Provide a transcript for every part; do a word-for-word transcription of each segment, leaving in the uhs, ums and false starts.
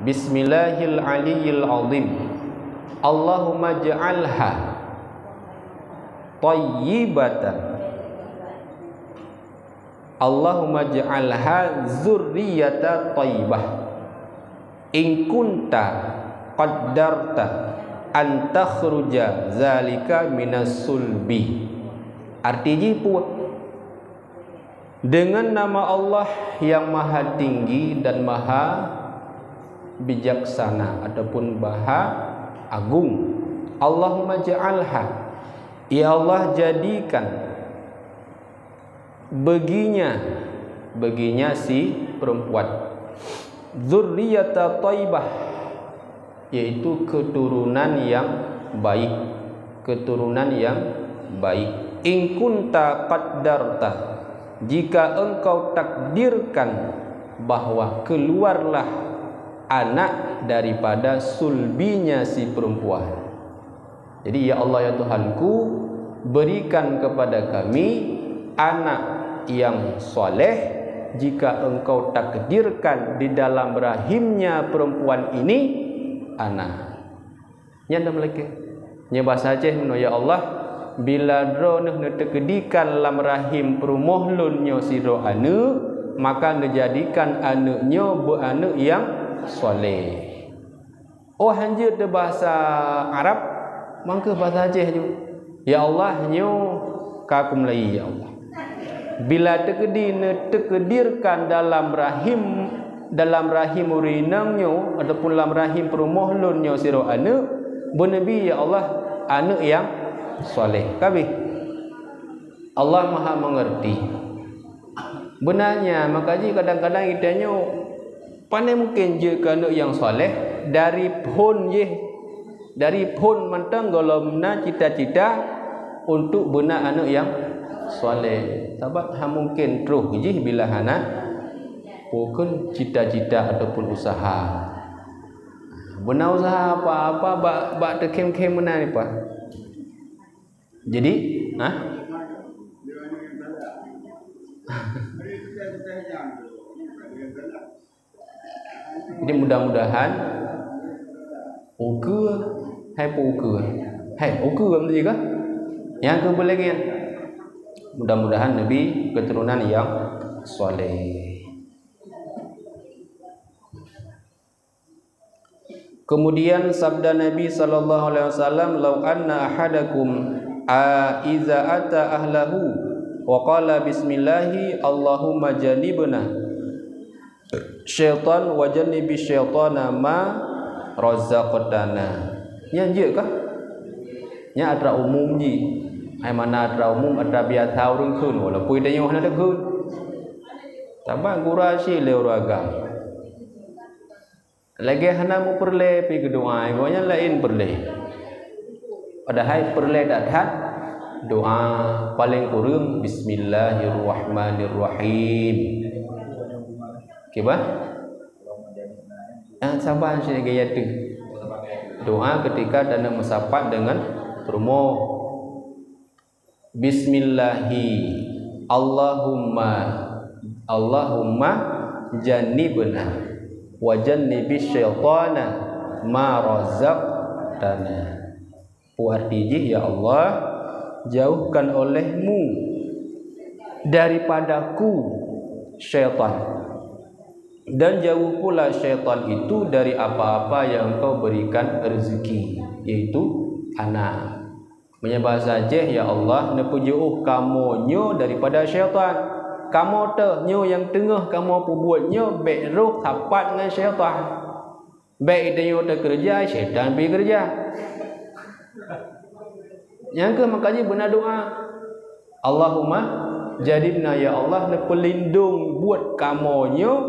Bismillahil aliyyil azim. Allahumma ja'alha thayyibatan. Allahumma ja'alha zurriyata thayyibah. In kunta qaddarta an takhruja zalika minas sulbi. Arti jih peue? Dengan nama Allah yang Maha Tinggi dan Maha Bijaksana ataupun Maha Agung. Allahumma ja'alha, ya Allah, jadikan baginya, baginya si perempuan, zurriyata thayyibah, yaitu keturunan yang baik, keturunan yang baik. In kunta qaddarta, jika engkau takdirkan bahwa keluarlah anak daripada sulbinya si perempuan. Jadi, ya Allah, ya Tuhanku, berikan kepada kami anak yang saleh, jika engkau takdirkan di dalam rahimnya perempuan ini anak. Nyan dah meulakée. Nyoe basa Aceh meunoe, ya Allah, bila droeneuh neuteukeudikan lam rahim peurumoh lôn nyoe sidroe aneuëk, maka neujadikan aneuëk nyoe beu aneuëk nyang saleh. Oh, hanjeuet teuh basa Arab, mangkeuh basa Aceh nyoe. Ya Allah, nyoe ka kumeulayi, ya Allah. Bila teukeudi neuteukeudirkan dalam rahim, dalam rahim ureuëng inong nyoe ataupun lam rahim peurumoh lôn nyoe sidroe aneuëk, beuneubri, ya Allah, aneuëk nyang saleh. Ka abéh. Allah Maha Mengerti. Beunanya, maka jih kadang-kadang geutanyoe, pane mungken jeuet keu aneuëk nyang saleh dari phon jih, dari phon mantong gohlom na cita-cita untuk beuna aneuëk nyang saleh. Sabab hana mungken troh jih bila hana pokon cita-cita ataupun usaha. Beuna usaha apa-apa bak, bak teukhém-khém meunan, Pak. Jadi, ha? Jadi, mudah-mudahan ukeue, hai peu ukeue. Hai, ukeue beutôi kah? Nyang keu beulengén. Mudah-mudahan neubi keturunan nyang saleh. Kemudian sabda Nabi sallallahu alaihi wasallam, "Lau anna ahadakum a iza ata ahlahu wa qala bismillahi Allahumma janibna syaitan wa janibi syaitana ma razaqtana." Nyan jeuet kah? Nyan atra umum jih. Hai mana atra umum, atra biasa ureuëng kheun, walaupun tanyoe hana takheun. Sabab gura cit lé ureuëng agam. Lagée hana mupeureulée pih geudoá, gobnyan laén peureulée. Padahai peureulée that-that doá, paleng kureueng bismillahirrahmanirrahim. Kiban? Ah, saban syedara gaya tu. Doá ketika tanyoe meusapat deungon rumoh. Bismillahi, Allahumma, Allahumma jannibna wa jannibi syaitana ma razaqtana. Peue arti jih, ya Allah, jauhkan olehmu daripadaku syaitan, dan jauh pula syaitan itu dari apa-apa yang Engkau berikan rezeki, yaitu anak. Meunyoe basa jih, ya Allah, neupeujeuôh kamoe nyoe daripada syaitan. Kamoe teuh nyoe nyang teungoh kamoe peubuet nyoe bék roh sapat ngon syaitan. Bék tanyoe teukeureuja, syaitan pih keureuja. Nyang keuh maka jih beuna doá. Allahumma jannibna, ya Allah, neupeulindong buet kamoe nyoe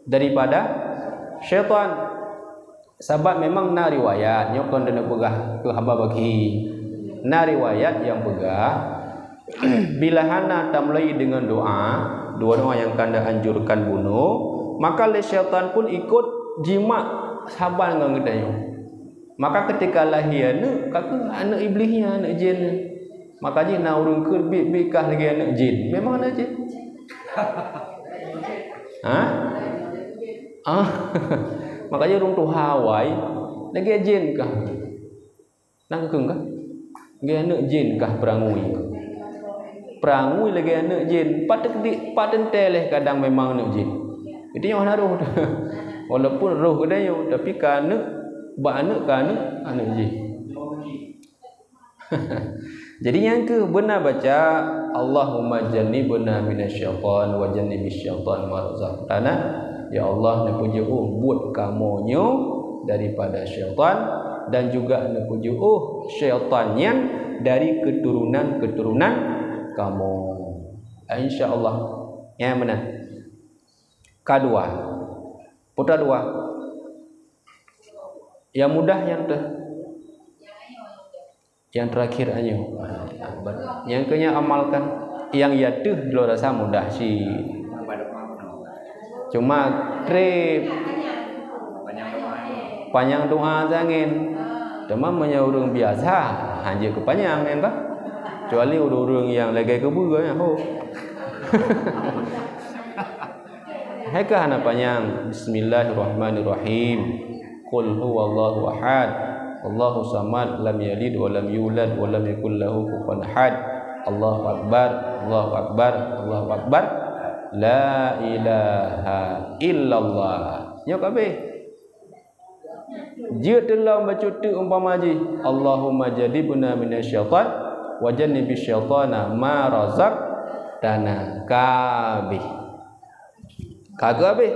daripada syaitan. Sabab memang na riwayat, nyoe kon lôn peugah keu haba bagi. Na riwayat nyang peugah, bila hana tamulai deungon doá, dua doá nyang ka neuanjurkan bunoe, maka lé syaitan pun ikot jimat saban ngon geutanyoe. Maka ketika lahé aneuëk, ka keuh aneuëk iblih nyan, aneuëk jén nyan. Maka jih na ureuëng kheun biet-biet kah lagée aneuëk jén. Memang aneuëk jén. Ha? Ah. Makajih ureuëng tuha awai lagée jén kah. Na geukheun kah? Lagée aneuëk jén kah peurangui. Peurangui lagée aneuëk jén. Pat teukeudi-, pat teuntée lé kadang memang aneuëk jén. Jadi nyoe hana roh. Walaupun roh geutanyoe, tapi ka aneuëk, bak aneuëk ka aneuëk, aneuëk jén. Jadi nyang kheueh beuna baca, "Allahumma jannibna minasyaitan wa jannibisyaitan ma razaqtana." Ya Allah, neupeujeuôh buet kamoe nyoe daripada syaitan dan juga neupeujeuôh syaitan nyan dari keuturonan-keuturonan kamoe. Insya Allah. Nyang meunan. Kadua. Putra dua. Nyang mudah nyang teuh. Nyang terakhir nyoe. Nyang keu nyan amalkan. Nyang ya teuh droe rasa mudah cit. Cuma treb panyang doa tangen. Teuma meunyoe ureuëng biasa, hanjeuet keu panyang nyan bah. Kecuali ureuëng-ureuëng nyang lagée keubeue nyan, ho. Hai ka hana panyang. Bismillahirrahmanirrahim. Qul huwallahu ahad. Allahu samad, lam yalid wa lam yulad wa lam yakul lahu kufuwan ahad. Allahu akbar, Allahu akbar, Allahu akbar. La ilaha illallah. Nyoe ka habéh. Jeuet teulom bacut teuk umpama jih, "Allahumma jannibna minasyaitan wa jannibisyaitana ma razaqtana." Ka habéh. Ka habéh.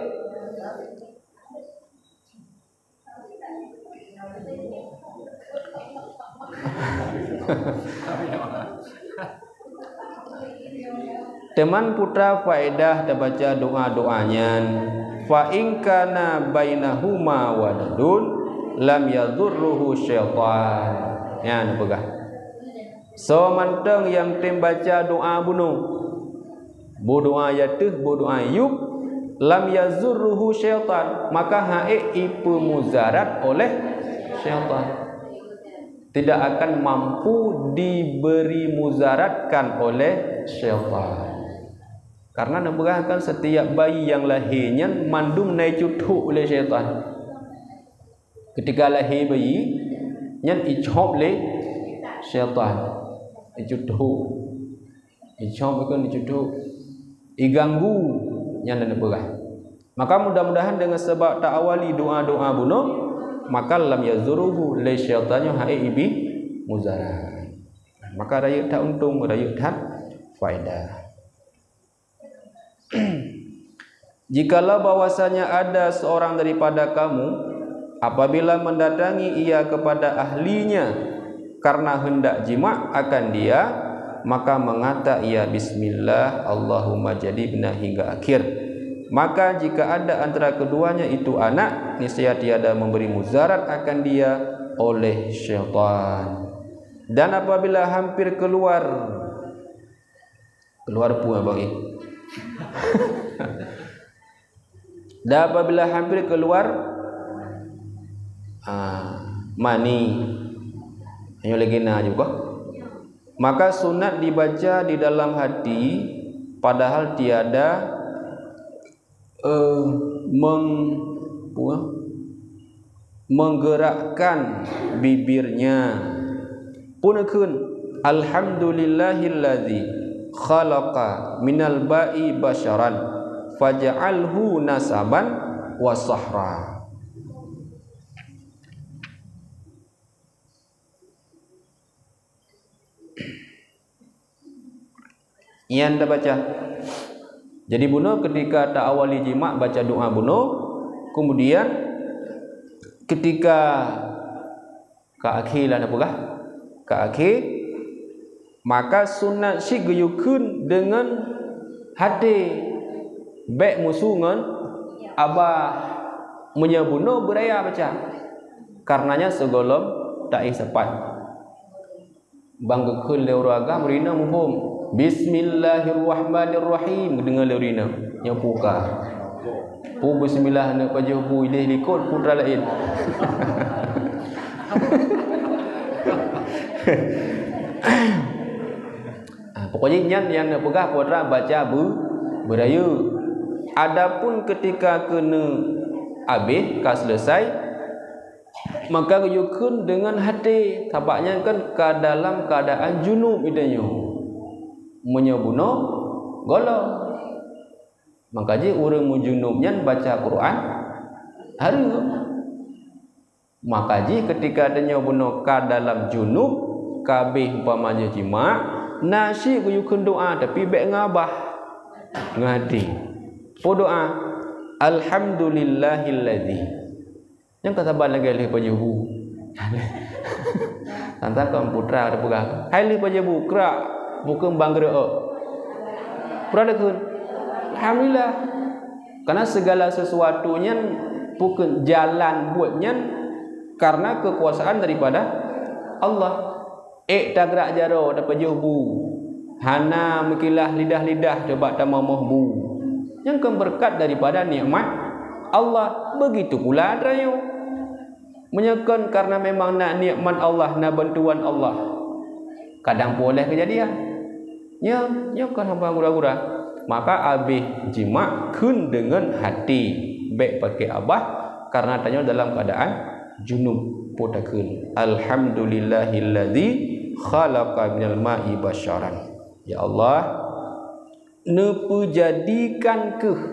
Teuma putra faedah tabaca doa-doa nyan, "Fa in kana bainahuma waladun lam yadhurruhu syaitan." Nyan peugah. Soe mantong nyang tem baca doa bunoe, boh doa ya teuh, boh doa yup, "lam yadhurruhu syaitan," maka ha'ék ipeumudarat oleh syaitan. Tidak akan mampu diberi mudaratkan oleh syaitan. Karena neupeugah kan setiap bayi nyang lahé nyan mandum na icuthok lé syaitan. Ketika lahé bayi nyan icop lé syaitan. Icuthok. Icop ikon icuthok. Iganggu nyan neupeugah. Maka mudah-mudahan deungon sabab ta awali doa-doa bunoe, maka lam yadhurruhu lé syaitan nyoe ha'ék ibi mudarat. Maka rayeuk that untông, rayeuk that faedah. Jikalau bahwasanya ada seorang daripada kamu, apabila mendatangi ia kepada ahlinya karena hendak jimak akan dia, maka mengata ia, "Bismillah, Allahumma jannibna," hingga akhir. Maka jika ada antara keduanya itu anak, niscaya tiada memberi mudarat akan dia oleh syaitan. Dan apabila hampir keluar, keluar peue abang eh? Dan apabila hampir keluar, ah, mani, hanya lagi na juga. Maka sunat dibaca di dalam hati, padahal tiada, eh, meng-, apa? Menggerakkan bibirnya. Pun kheun, "Alhamdulillahilladzi khalaqa minal ba'i basyaran faja'alhu nasaban wa sahra." Nyan tabaca. Jadi bunoe ketika ta awali jimak baca doa bunoe, kemudian ketika ka akhé lah na peugah, ka akhé, maka sunat cit geuyue kheun deungon até, bék musu ngon abah. Meunyoe bunoe beuraya baca, karenanya sigohlom ta éh sapat. Ban geukheun lé ureuëng agam, ureuëng inong muphom, "Bismillahirrahmanirrahim," geudeungoe lé ureuëng inong. Nyoe peue ka? Peue bismillah, aneuk pajoh bu idéh likot, peue teuma laén. Ah, pokoknya nyan nyang neupeugah peue teuma baca beu-, beurayeuk. Adapun ketika keuneuk Habéh ka selesai, maka geuyue kheun deungon até, sabab nyan kan ka dalam keuadaan junub geutanyoe. Meunyoe bunoe, gohlom. Maka jih ureuëng meujunub nyan baca Quran hareuem. Maka jih keutika tanyoe bunoe ka dalam junub, ka abéh umpama jih jimak, na syik geuyue kheun doá, tapi bék ngon babah, ngon até. Peue doá? "Alhamdulillahilladzi." Nyang ka saban lagée lheueh pajoh bu. Tantang kon putra ada peugah, "Hai lheueh pajoh bu, krak, bukon bang geureuok." Peue takheun? Alhamdulillah. Karena segala sesuatu nyan, bukon jalan buet nyan, karena kekuasaan daripada Allah. Ék tagrak jaroe tapajoh bu, hana meukilah lidah-lidah teubak tamomoh bu. Nyang kon beureukat daripada nikmat Allah. Begitu pula droeneuh. Meunyoe kon karena memang na nikmat Allah, na bantuan Allah, kadang peureulée keujadian. Nyoe, nyoe kon haba gura-gura. Maka abéh jimak kheun deungon até, bék pakai babah, karena tanyoe dalam keuadaan junub. Peue takheun? "Alhamdulillahilladzi khalaqa minal ma'i basyaran." Ya Allah, neupeujadikan kheueh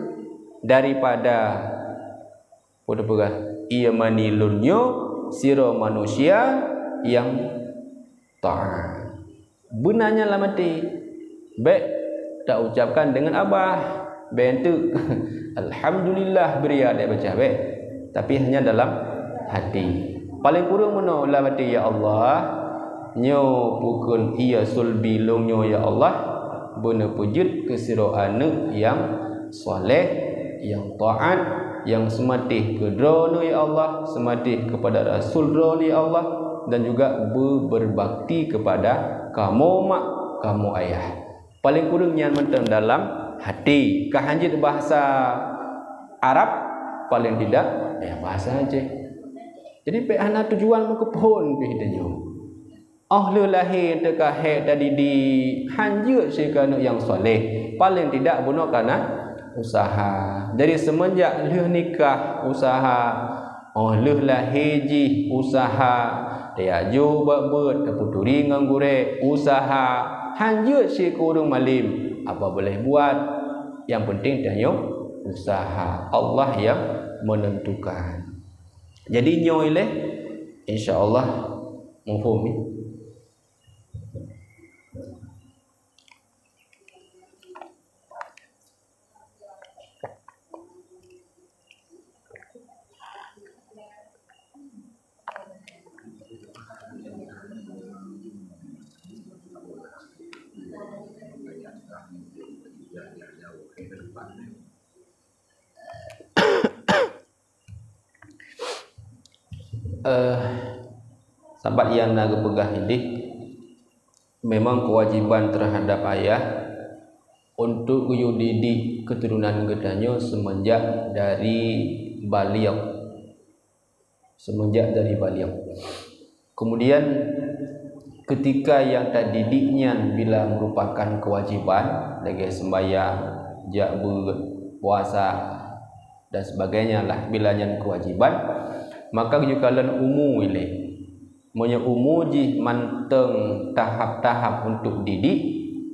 daripada, peue teupeugah, ié mani lôn nyoe sidroe manusia nyang taát. Beuna nyan lam até. Bék taucapkan deungon babah, bék teuk, "Alhamdulillah," bria dek baca, bék. Tapi hanya dalam hati. Paléng kureueng meunoe lam até, "Ya Allah, nyoe bukon ié sulbi lôn nyoe, ya Allah, beuneupeujeuet keu sidroe aneuëk nyang saleh, nyang taát, nyang seumatéh keu Droeneuh, ya Allah, seumatéh keupada Rasul Droeneuh, ya Allah, dan juga beu-, beubakti keupada kamoe mak, kamoe ayah." Paléng kureueng nyan mantong dalam hati. Ka hanjeuet bahasa Arab, paléng tidak, ya, bahasa Aceh. Jadi, bék hana tujuan meukeuphon pih tanyoe. Óh lheueh lahé teuka hék tadidik, hanjeuet sikeue aneuëk nyang saleh, paléng tidak bunoe kana usaha. Jadi, seumeunjak lheueh nikah, usaha. Óh lheueh lahé jih, usaha. Teuajoh bak beuet, tapeuturi ngon gurée, usaha. Hanjeuet sikeue ureuëng malém, apa boleh buat. Nyang penting tanyoe usaha. Allah nyang menentukan. Jadi, nyoe ilée, insya Allah, muphom, ya. Eh, sabat nyang na geupeugah idéh, memang keuwajéban teuhadab ayah untuk geuyue didik keuturonan geutanyoe seumeunjak dari baliek. Seumeunjak dari baliek. Keumudian, keutika nyang tadidik nyan bila meurupakan keuwajéban, lagée seumbahyang, jak beuet, puasa, dan sebagainya lah, bila nyan keuwajéban, maka geuyue kalon umu ilée. Meunyoe umu jih mantong tahap-tahap untuk didik,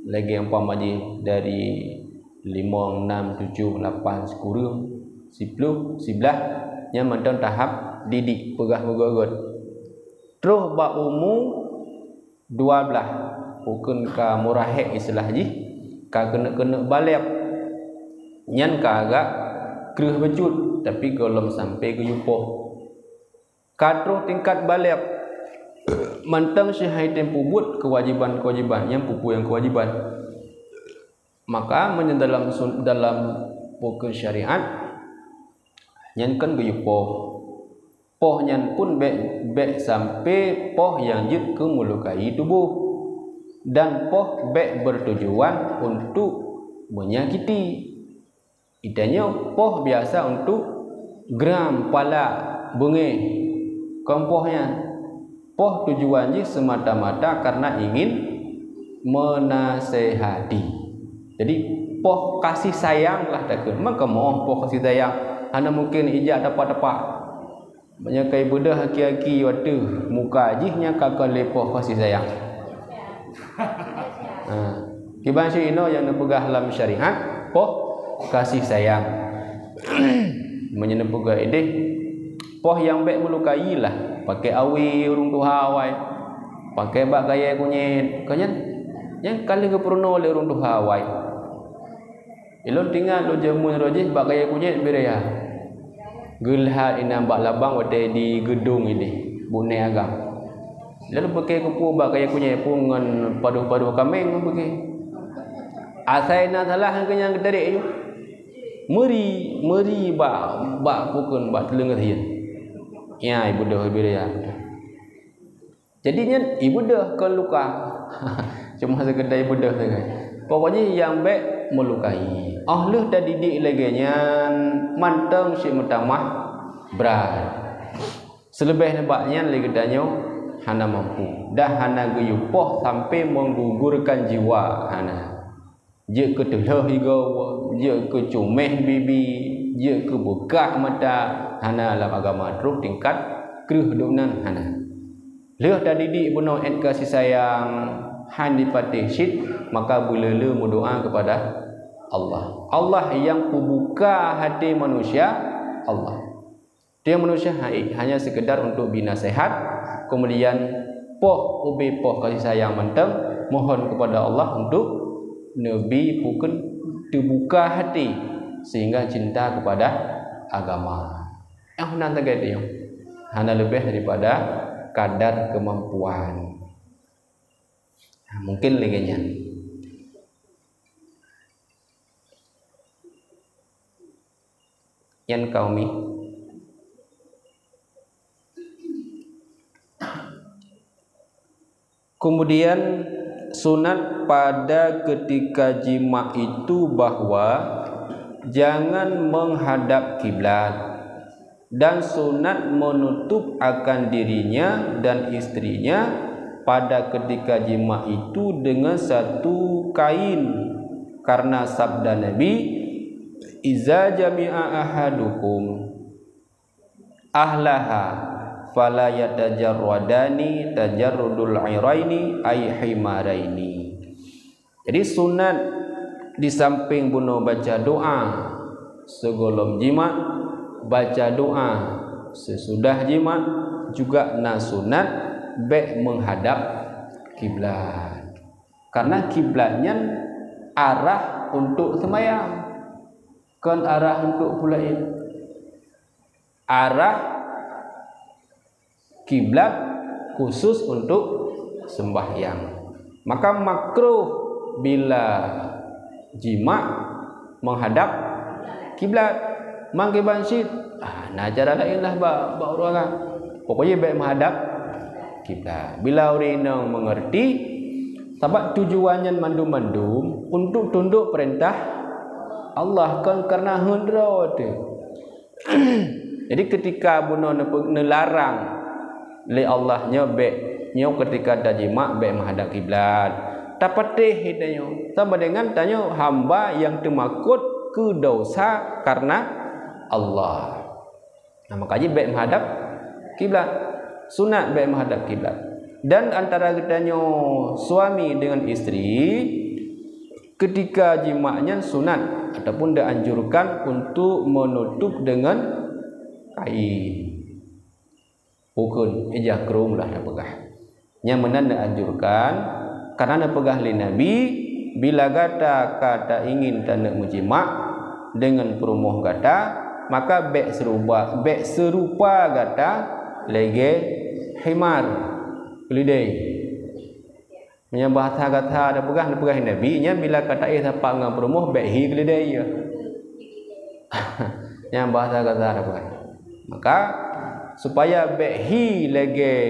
lagée umpama jih dari limong, nam, tujoh, lapan, sikureueng, siploh, siblaih, nyan mantong tahap didik, peugah meugot-got. Troh bak umu dua blaih, bukon ka murahek istilah jih, ka keuneuk-keuneuk baliek. Nyan ka agak kreueh bacut, tapi gohlom sampai geuyue poh. Ka troh tingkat baliek, mantong syeh hai tem peubuet keuwajéban-keuwajéban, nyang peue-peue nyang keuwajéban. Maka, meunyoe dalam sun-, dalam buku syariat, nyan kan geuyue poh. Poh nyan pun bék, bék sampai poh nyang jeuet keu meulukai tuboh. Dan poh bék beutujuan untuk menyakiti. Geutanyoe poh biasa untuk gram, palak, beungéh. Kon poh nyan. Poh tujuan jih semata-mata karena ingin menasehati. Jadi, poh kasih sayang lah takheun. Meukamoe poh kasih sayang. Hana mungkin ijak tapa-tapa. Meunyoe ka ibeudoh aki-aki watèe muka jih nyan ka kon lé poh kasih sayang. Ha. Kiban syedara nyang neupeugah lam syariat, poh kasih sayang. Meunyoe neupeugah idéh, poh nyang bèk meulukai lah, pakai awe ureueng tuha awai, pakai bak kayèe kunyét, ka nyan, nyan ka lheueh geupeurunoe lé ureueng tuha awai. Ilôn teuingat lôn jameun droe jih bak kayèe kunyét beureya. Geulhat inan bak labang watèe di geudong idéh, bunoe agam. Lalu peuke keupeue bak kayèe kunyét peue ngon padôh-padôh kaméng peuke. Asai na salah keu nyang geutarek nyoe. Meuri, meuri bak, bak pukon, bak teuleungeut hiên. Nyan ibeudoh beureya. Jadi nyan ibeudoh kon luka. Cuma sekedar ibeudoh sagai. Pokok jih nyang bèk meulukai. Óh lheueh tadidik lagèe nyan, mantong cit meutamah brat. Seuleubeh nibak nyan lé geutanyoe hana mampu. Dah hana geuyue poh sampai menggugurkan jiwa, hana. Jeuet keu teuhleuh igoe, jeuet keu cuméh bibi, jeuet keu beukah mata, hana lam agama troh tingkat kreueh dum nan hana. Lheueh tadidik bunoe èt kasih sayang, han jipatéh cit, maka beuleu-leu meudoa keupada Allah. Allah nyang peubuka até manusia, Allah. Tiep manusia hai, hanya sekedar untuk binasehat, kemudian poh ubé poh kasih sayang mantong, mohon kepada Allah untuk neubi pukon teubuka hati sehingga cinta kepada agama. Nyang hana lagèe nyoe, hana leubeh daripada kadar kemampuan. Mungkin lagèe nyan. Nyan kaum mi. Kemudian sunat pada ketika jima itu bahwa jangan menghadap kiblat dan sunat menutup akan dirinya dan istrinya pada ketika jima itu dengan satu kain, karena sabda Nabi, "Iza jami'a ahadukum ahlaha fala yatajarradani tajarrudul iraini ay himaraini." Jadi sunat di samping bunoe baca doa sigohlom jima, baca doa sesudah jima, juga na sunat bèk menghadap kiblat. Karena kiblat nyan arah untuk sembahyang, kon arah untuk peue laén. Arah kiblat khusus untuk sembahyang. Maka makruh bila jima menghadap kiblat. Mangkiban cit, ah, na cara laén lah bak, bak ureueng agam. Pokoknya bèk menghadap kiblat. Bila ureueng inong mengerti, sabab tujuan nyan mandum-mandum untuk tunduk perintah Allah, kon karena heuet droe teuh. Jadi ketika bunoe neupe-, neularang lé Allah nyoe bèk, nyoe ketika tajima bèk menghadap kiblat. Tapatéh geutanyoe sama dengan tanyoe hamba nyang teumakot keu desya karena Allah. Nah, maka jih bèk menghadap kiblat. Sunat bèk menghadap kiblat. Dan antara geutanyoe suami dengan istri, ketika jima nyan sunat ataupun dianjurkan untuk menutup dengan kain. Pukon ija krueng lah tapeugah. Nyang meunan neuanjurkan, karena neupeugah lé Nabi, "Bila gata ka taingin taneuk meujimak deungon peurumoh gata, maka bèk seuruba, bèk seurupa gata lagèe himar, keuleudai." Meunyoe bahasa gata tapeugah, neupeugah Nabi, nyan bila ka taéh sapat ngon peurumoh, bèk hi keuleudai, ya. Nyan bahasa gata tapeugah. Maka, supaya bèk hi lagèe,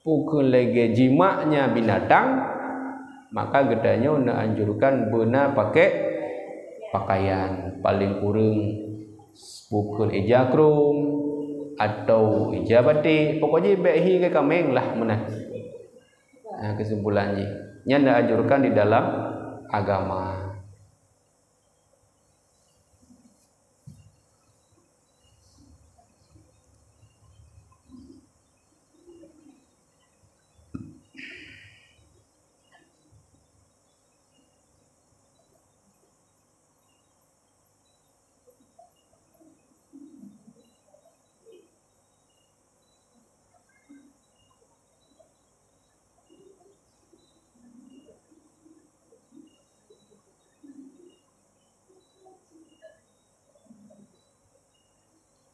pukon lagèe jimaknya binatang, maka geutanyoe neuanjurkan beuna pakai pakaian paleng kureueng pukon ija krueng atau ija batik. Pokok jih bèk hi lagèe kaméng lah meunan. Nah, kesimpulan jih, nyan dianjurkan di dalam agama.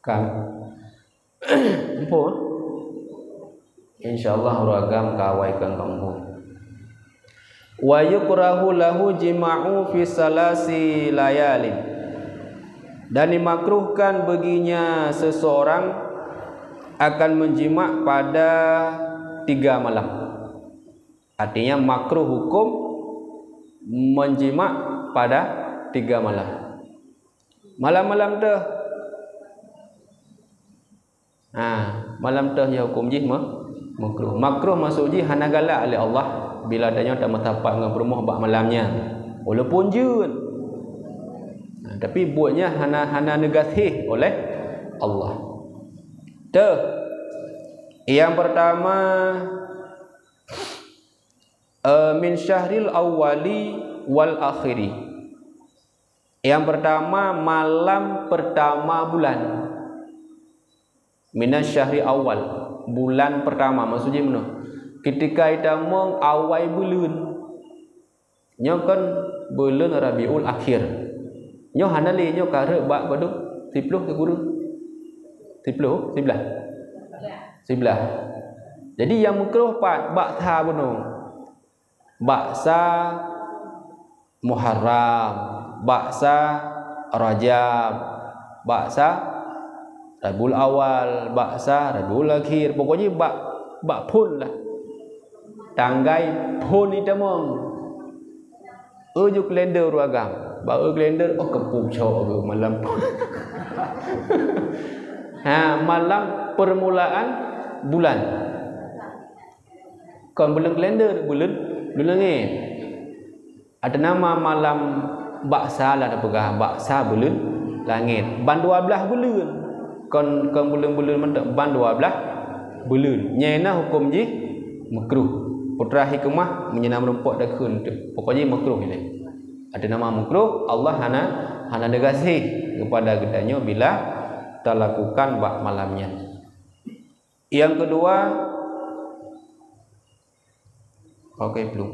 Kan? Ampun. Insya Allah ureueng agam ka awai keu engkau. Wa yukrahu lahu jima'u fi salasi layalin. Dan dimakruhkan baginya seseorang akan menjimak pada tiga malam. Artinya makruh hukum menjimak pada tiga malam. Malam-malam teuh. Ha, malam teuh ya hukum jih me-, makruh. Makruh maksud jih hana galak lé Allah bila tanyoe tameusapat ngon peurumoh bak malam nyan. Walaupun jeuet. Ha, tapi buet nyan hana, hana neugaséh oleh Allah. Teuh. Yang pertama, eh, min syahril awwali wal akhiri. Yang pertama, malam pertama bulan. Minas syahri awal, bulan pertama, maksud jih meunoe. Ketika itamong awai buleuen. Nyoe kan buleuen Rabiul Akhir. Nyoe hana lé, nyoe ka rhot bak padub? Siploh sikureueng? Siploh? Siblaih? Siblaih. Jadi nyang makruh pat bak sa bunoe. Bak sa Muharram, bak sa Rajab, bak sa Rabiul Awal, bak sa Rabiul Akhir. Pokoknya bak, bak phon lah. Tanggai phon itamong. Eu ju kalender ureueng agam. Bak eu kalender, oh, keupung cok ke malam. Ha, malam permulaan bulan. Kon buleuen kalender, buleuen, buleuen langét. Ada nama malam bak sa lah tapeugah, bak sa buleuen langét. Ban dua blaih buleuen. Kon, kon buleuen-buleuen mantong, ban dua blaih buleuen. Nyan na hukum jih makruh. Putra hikmah meunyoe na meurumpok dakheun teuh. Pokok jih makruh ilée. Ada nama makruh, Allah hana, hana neugaséh kepada geutanyoe bila talakukan bak malam nyan. Yang kedua, oke, belum.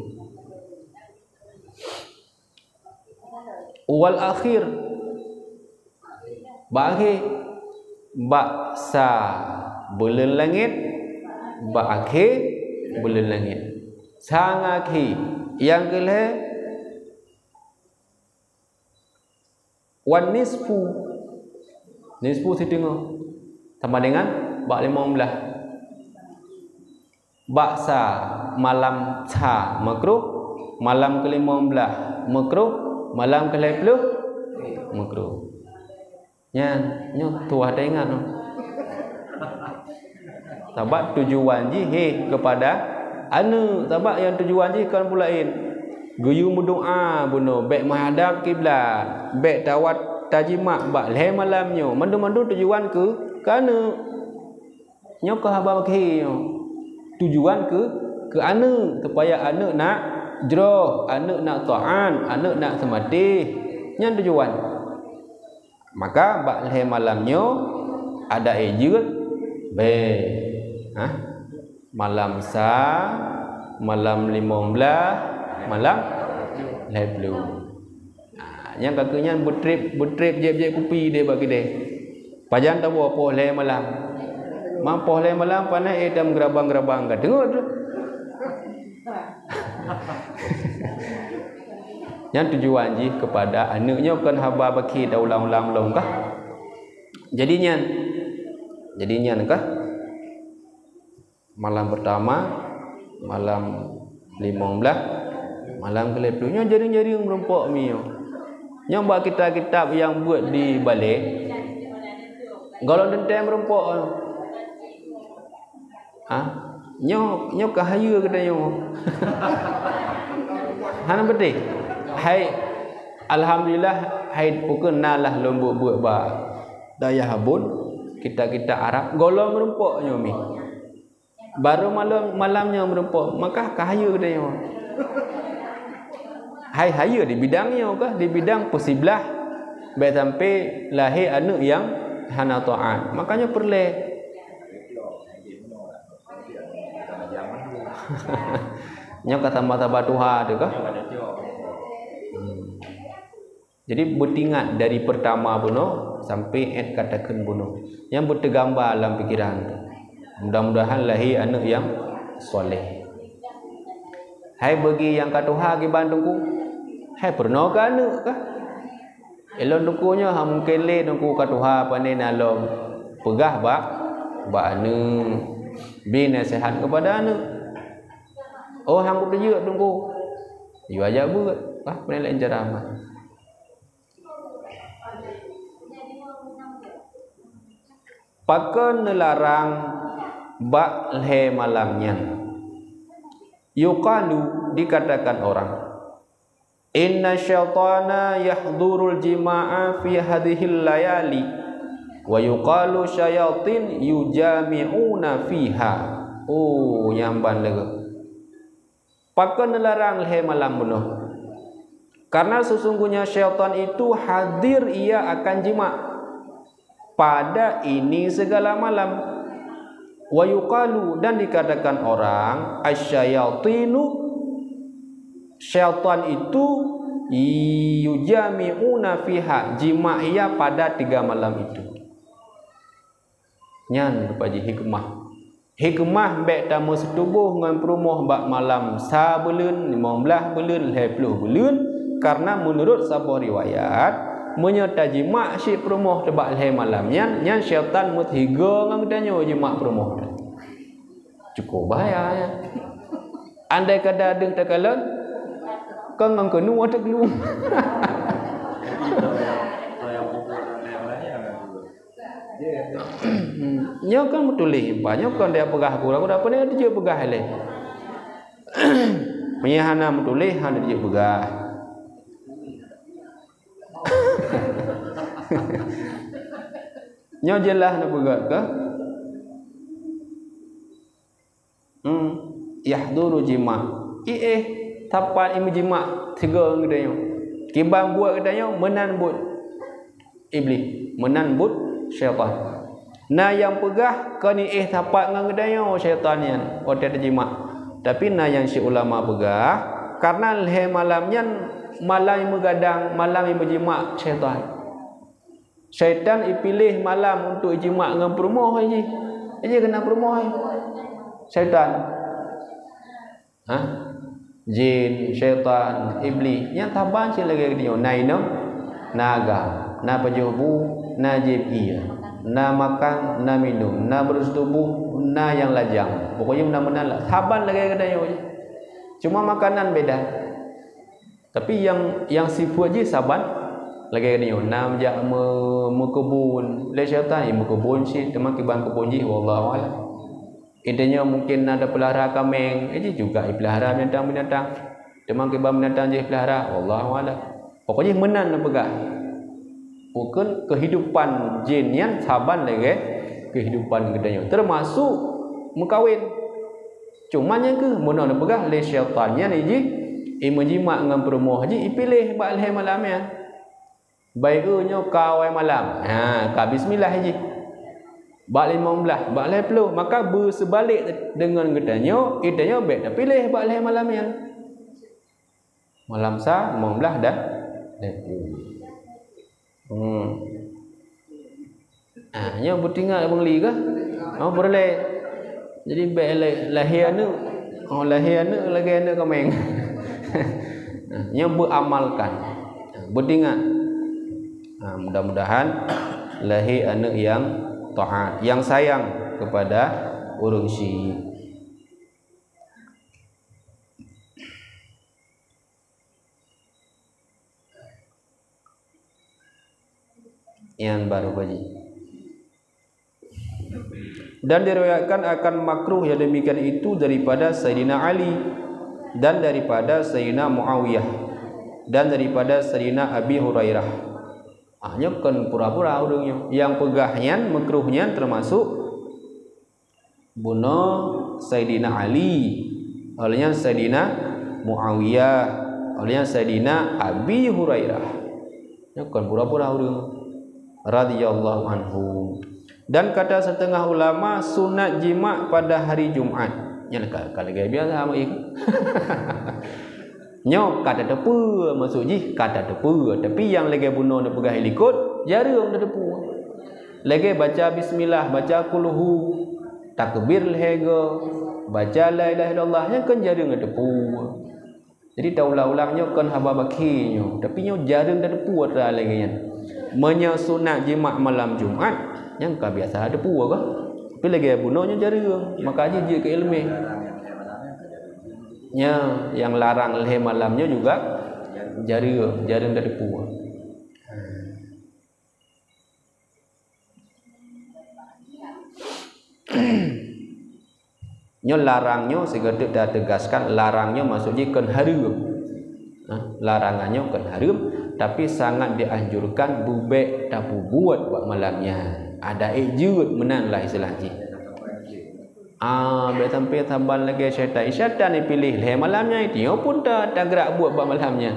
Wal akhir. Bak akhé, bak sa buleuen langét, bak akhé buleuen langét. Sa ngon akhé. Nyang keu lhée, wan nisfu. Nisfu siteungoh. Sama dengan bak limong blaih. Bak sa malam sa makruh, malam keulimong blaih makruh, malam keulhée ploh makruh. Nyan, nyoe tuwah teuingat nyoe. Sabab tujuan jih heh keupada aneuëk, sabab nyang tujuan jih kon peue laén. Geuyue meudoá bunoe, bék meuhadab kiblat, bék tawat tajimak bak lhée malam nyoe. Mandum-mandum tujuan keu, keu aneuëk. Nyoe keuh haba bakhi nyoe. Tujuan keu, keu aneuëk, supaya aneuëk nak jroh, aneuëk nak taát, aneuëk nak seumatéh. Nyan tujuan. Maka bak lhée malam nyoe ada éh jeuet, bée. Hah? Malam sa, malam limong blaih, malam lhée ploh. Ah, nyang ka keuh nyan beutrép, beutrép jieb-jieb kupi deh bak keudée. Pajan tawoe poh lhée malam. Ma poh lhée malam pane éh tam geurabang-geurabang ka deungoe tu. Nyan tujuan jih keupada aneuëk nyoe kon haba bakhi taulang-ulang lom kah? Jadi nyan, jadi nyan kah? Malam pertama, malam limong blaih, malam keulhée ploh. Nyoe jareung-jareung meurumpok mi nyoe. Nyoe bak kitab-kitab nyang buet di balée. Gohlom teuntée meurumpok. Ha? Nyoe, nyoe ka hayeue geutanyoe. Hana beuteh. Hai, alhamdulillah, hai ukeue na lah lôn buet-buet bak dayah Ambon, kitab-kitab Arab, gohlom meurumpok nyoe mi. Barô malam, malam nyoe meurumpok, maka ka hayeue geutanyoe. Hai hayeue di bidang nyoe kah, di bidang peusiblaih, bék sampai lahé aneuëk nyang hana taát. Makanya peureulée. Nyoe ka saba-saba tuha teuh kah? Hmm. Jadi beutingat dari peurtama bunoe sampai 'et ka takheun bunoe. Nyang beuteugamba lam pikiran tu. Mudah-mudahan lahé aneuëk nyang saleh. Hai bagi nyang ka tuha kiban Teungku, hai peurunoe keu aneuëk kah? Ilôn Teungku nyoe ha mungken lé Teungku ka tuha pane na lom peugah bak, bak aneuëk. Bri naseuhat keupada aneuëk. Oh han kuteujeuet Teungku. Yue jak beuet, bah pane laén cara amat. Pakon neularang bak lhée malam nyan? Yuqalu, dikatakan orang, "Inna syaitana yahdurul jima'a fi hadhil layali, wa yuqalu syayatin yujami'una fiha." Oh, nyang ban lagée. Pakon neularang lhée malam bunoe? Karena sesungguhnya syaitan itu hadir ia akan jimak pada ini segala malam. Wa yuqalu, dan dikatakan orang, asyayatinu, syaitan itu yujami'una fiha, jimak ia pada tiga malam itu. Nyan rupa jih hikmah. Hikmah bék tameuseutuboh ngon peurumoh bak malam sa buleuen, limong blaih buleuen, lhée ploh buleuen, karena meunurot saboh riwayat, meunyoe tajimak cit peurumoh teubak lhée malam nyan, nyan syaitan meusigoe ngon geutanyoe jimak peurumoh. Cukup bahaya nyan. Andai kata deuh takalon, kon ngon keunoe teuk lom. Nyoe kan meutuléh, bah, nyoe kan dia peugah gura, gura apa ni dia peugah lé. Meunyoe hana meutuléh, hana dia peugah. Nyoe jeulaih na peugah kah? Hmm, yahduru jima. Iéh, sapat imeujimak sigoe ngon geutanyoe. Kiban buet geutanyoe meunan buet iblih, meunan buet syaitan. Na nyang peugah kon iéh sapat ngon geutanyoe syaitan nyan watée teujimak. Tapi na nyang syik ulama peugah, karena lhée malam nyan malam imeugadang, malam imeujimak syaitan. Syaitan ipiléh malam untuk ijimak ngon peurumoh jih. Jih keunan peurumoh jih. Syaitan. Ha? Jin, syaitan, iblih. Nyang saban cit lagée geutanyoe, na inong, na agam, na pajoh bu, na jieb ié, na makan, na minum, na beureutuboh, na nyang lajang. Pokoknya meunan-meunan lah. Saban lagée geutanyoe jih. Cuma makanan beda. Tapi nyang, nyang sifeuet jih saban lagée nyoe, na jak meu-, meukeubon, lé syaitan, eh, meukeubon cit, teuma kiban keubon jih, wallahu a'lam. Intinya mungkin na tapeulara kaméng, eh, jih juga ipeulara binatang-binatang. Teuma kiban binatang jih ipeulara, wallahu a'lam. Pokoknya meunan na peugah. Bukan kehidupan jin nyan saban lagée kehidupan geutanyoe, termasuk meukawen. Cuma nyang keuh meunan na peugah lé syaitan nyan jih, imeujimak ngon peurumoh jih ipiléh bak lhée malam nyan. Baik, eh, nyoe ka awai malam. Ha, ka bismillah jih. Bak limong blaih, bak lhée ploh, maka beuseubalek deungon geutanyoe, geutanyoe bék tapiléh bak lhée malam nyan. Malam sa, limong blaih dah. Dah. Hmm. Ah, nyoe beutingat beungli kah? Oh, peureulée. Jadi bék la-, lahé aneuëk. Oh, lahé aneuëk lagée aneuëk kaméng. Nyoe beuamalkan. Beutingat. Ah, mudah-mudahan lahé aneuëk nyang taat, nyang sayang kepada ureuëng syik. Nyan baru kaji. Dan diriwayatkan akan makruh yang demikian itu daripada Sayyidina Ali dan daripada Sayyidina Muawiyah dan daripada Sayyidina Abi Hurairah. Ah, nyoe kon pura-pura ureuëng nyoe. Nyang peugah nyan, makruh nyan termasuk bunoe Saidina Ali, awaknyan Saidina Muawiyah, awaknyan Saidina Abi Hurairah. Nyoe kon pura-pura ureuëng, radhiyallahu anhum. Dan kata setengah ulama, sunat jimak pada hari Jumat. Nyan ka, ka lagée biasa meu'ih. Nyoe ka tateupeue, maksud jih ka tateupeue. Tapi nyang lagée bunoe neupeugah i likot, jareueng tateupeue. Lagée baca bismillah, baca kulhu, takbir lhée goe, baca la ilaha illallah, nyan kan jareueng tateupeue. Jadi taulang-ulang nyoe kon haba bakhi nyoe, tapi nyoe jareueng tateupeue atra lagée nyan. Meunyoe sunat jimak malam Jumat, nyan ka biasa tateupeue kah? Tapi lagée bunoe nyoe jareueng, maka jih jeuet keu iéleumé. Nya, nyang larang lhée malam nyoe juga jareueng, jareueng tateupeue. Nyoe larang nyoe sigoe teuk tateugaskan, larang nyoe maksud jih kon hareuem. Nah, larangan nyoe kon hareuem, tapi sangat dianjurkan bubek tapeubuet bak malam nyan. Ada ék jeuet meunan lah istilah jih. Ah, bék sampai saban lagée syaitan. Syaitan jipiléh lhée malam nyan, nyoe pun ta-, tagrak buet bak malam nyan.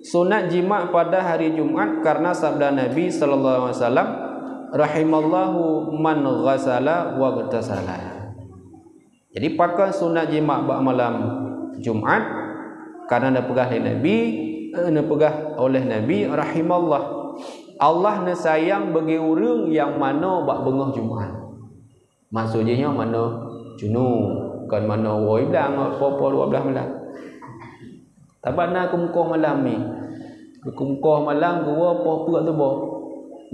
Sunat jimak pada hari Jumat karena sabda Nabi sallallahu alaihi wasallam, "Rahimallahu man ghasala waghtasala." Jadi pakon sunat jimak bak malam Jumat? Karena neupeugah lé Nabi, eh, neupeugah oleh Nabi, "Rahimallah." Allah neusayang bagi ureuëng nyang manoe bak beungoh Jumat. Maksud jih nyoe manoe junub, kon manoe woe blang, poh-poh dua belas malam. Saban na keumeukoh malam ni. Keumeukoh malam geuwoe poh peuet suboh.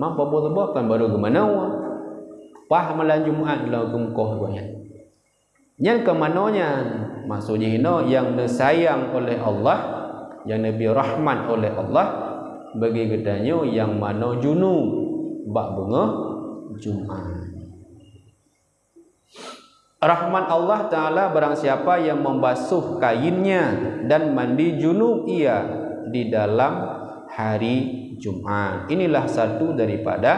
Ma poh peuet suboh kan barô geumanoe. Paih malam Jumat lom keumeukoh gobnyan. Nyan keu manoe nyan, maksud jih inoe nyang neusayang oleh Allah, nyang neubri rahmat oleh Allah bagi geutanyoe nyang manoe junub bak beungoh Jumat. Rahmat Allah Ta'ala barang siapa yang membasuh kainnya dan mandi junub ia di dalam hari Jumat. Inilah satu daripada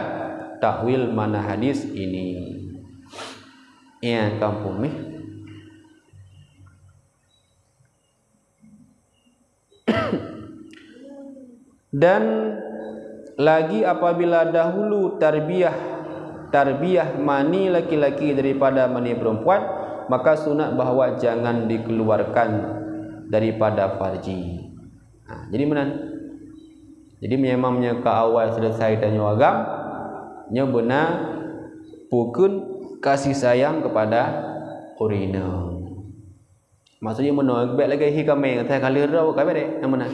takwil makna hadis ini. Ya, kampung ni. Dan lagi apabila dahulu tarbiyah, tarbiyah mani laki-laki daripada mani perempuan, maka sunat bahwa jangan dikeluarkan daripada farji. Ha, jadi meunan. Jadi memang meunyoe ka awai selesai tanyoe agam, nyoe beuna pukon kasih sayang kepada ureuëng inong. Maksud jih meunoe, bék lagée hi kamé, ngon that ka lheueh droe ka bék deh, nyang meunan.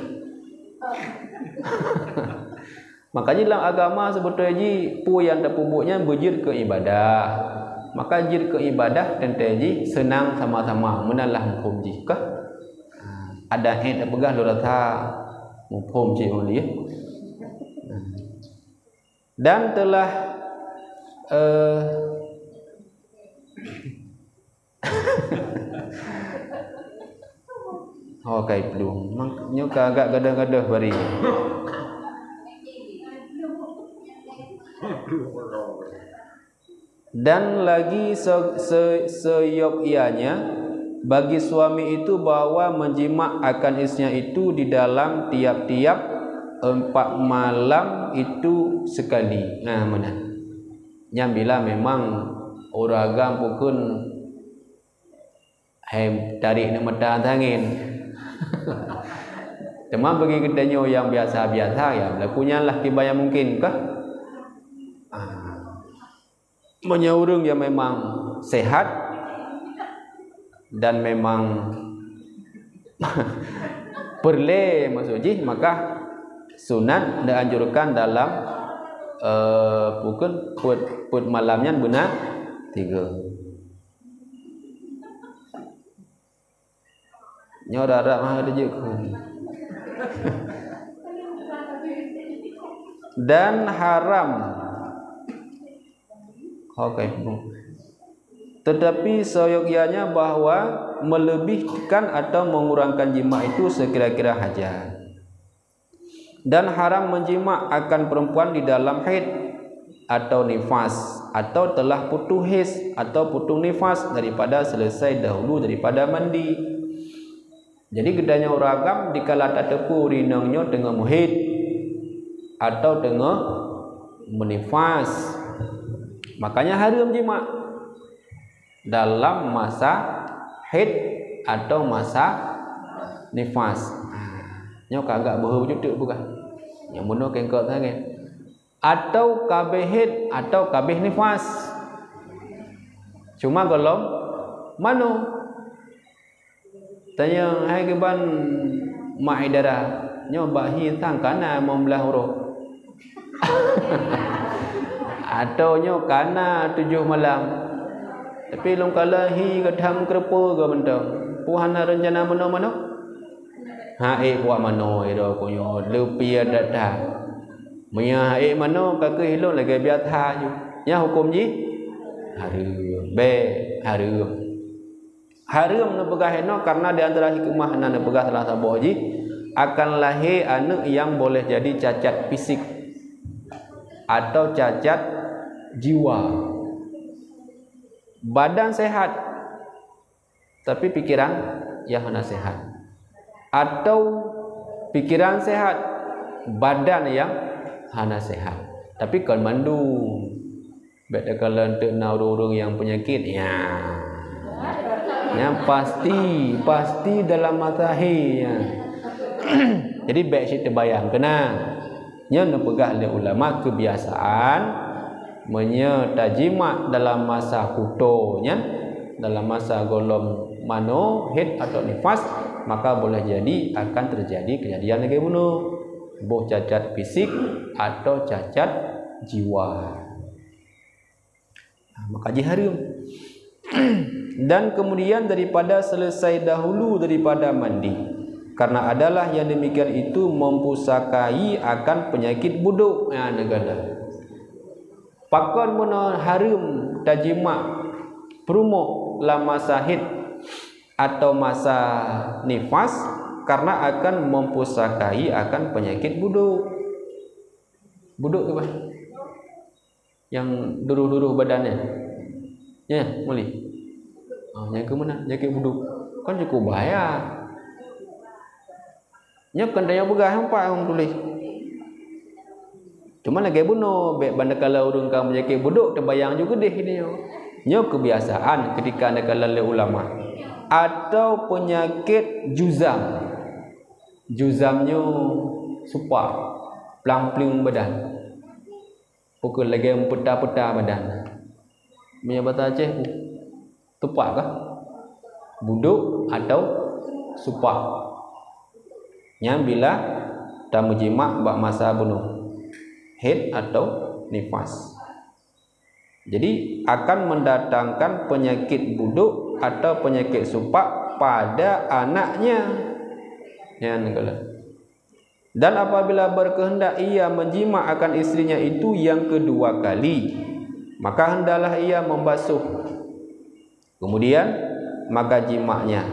Makanya lam agama sebetul jih, peue nyang tapeubuet nyan beujeuet keu ibadah. Maka jeuet keu ibadah teuntée jih seunang sama-sama, meunan lah muphom jih kah? Ada hét tapeugah lôn rasa muphom cit ureuëng lé. Dan telah, eh, oh, kai plueng. Mang-, nyoe ka agak gadoh-gadoh bari. Dan lagi se-, se-, seyogyanya bagi suami itu bahwa menjimak akan istrinya itu di dalam tiap-tiap empat malam itu sekali. Nah, meunan. Nyan bila memang ureuëng agam pukon hai tarék neumeuta angén. Teuma bagi geutanyoe nyang biasa-biasa, ya, beulaku nyan lah kiban nyang mungkin kah? Ah. Meunyoe ureuëng nyang memang sehat dan memang peureulée maksud jih, maka sunat dianjurkan dalam, eh, pukon peuet, peuet malam nyan beuna tiga. Nyoe rara mah ada je. Dan haram. Oke. Tetapi seyogyanya bahwa melebihkan atau mengurangkan jimak itu sekira-kira hajat. Dan haram menjimak akan perempuan di dalam haid atau nifas, atau telah putus haid atau putus nifas daripada selesai dahulu daripada mandi. Jadi geutanyoe ureuëng agam dikala tateupeue ureuëng inong nyoe teungoh meuhaid atau teungoh menifas. Makanya hareuem jimak dalam masa haid atau masa nifas. Ha, nyoe ka agak beuhe beujeuteuk peugah. Nyang bunoe kengkot sangat. Atau ka abéh haid atau ka abéh nifas. Cuma gohlom manoe. Tanyong hai kiban mak idara, nyoe bak hi sang kana limong blaih uroe. Atau nyoe kana tujoh malam. Tapi lôn kalon hi ka tham keureupeue ka mantong. Peue hana reuncana manoe-manoe? Hai buah manoe iro ku nyoe leupie that-that. Meunyoe hai manoe ka keuh ilôn lagée biasa ju. Nyan huköm jih hareuem, bék hareuem. Hareuem neupeugah inoe karena di antara hikmah na neupeugah salah saboh jih, akan lahé aneuëk nyang boleh jadi cacat fisik atau cacat jiwa. Badan sehat, tapi pikiran nyang hana sehat. Atau pikiran sehat, badan nyang hana sehat. Tapi kon mandum. Bék takalon teuk na ureuëng-ureuëng nyang peunyakét, ya. Nyang pasti, pasti dalam masa haid, ya. Jadi bék cit teubayang keunan. Nyan neupeugah lé ulama keubiasaan, meunyoe tajimak dalam masa kuto nyan, dalam masa gohlom manoe, haid atau nifas, maka boleh jadi akan terjadi kejadian lagée bunoe, boh cacat fisik atau cacat jiwa. Nah, maka jih hareuem. Dan kemudian daripada selesai dahulu daripada mandi, karena adalah yang demikian itu mempusakai akan penyakit buduk. Ya, negara. Pakon meunan hareuem tajimak peurumoh lam masa haid atau masa nifas, karena akan mempusakai akan penyakit buduk. Buduk ke bah? Nyang duroh-duroh badan nyan. Nyan, muli. Ah, nyang keu meunan, nyakét buduk. Kan cukup bahaya. Nyoe kan tanyoe peugah empat ureuëng tuléh. Cuma lagée bunoe, bék ban takalon ureuëng ka meunyakét buduk teubayang ju keudeh nyoe. Nyoe keubiasaan ketika takalon lé ulama. Atau peunyakét juzam. Juzam nyoe supak, plang-pling badan. Pukon lagée meupeuta-peuta badan. Meunyoe basa Aceh, tupak kah? Buduk atau supak. Nyan bila tameujimak bak masa bunoe, haid atau nifas. Jadi, akan mendatangkan penyakit buduk atau penyakit supak pada anaknya. Nyan kalau. Dan apabila berkehendak ia menjimak akan istrinya itu yang kedua kali, maka hendaklah ia membasuh. Kemudian, maka jimaknya.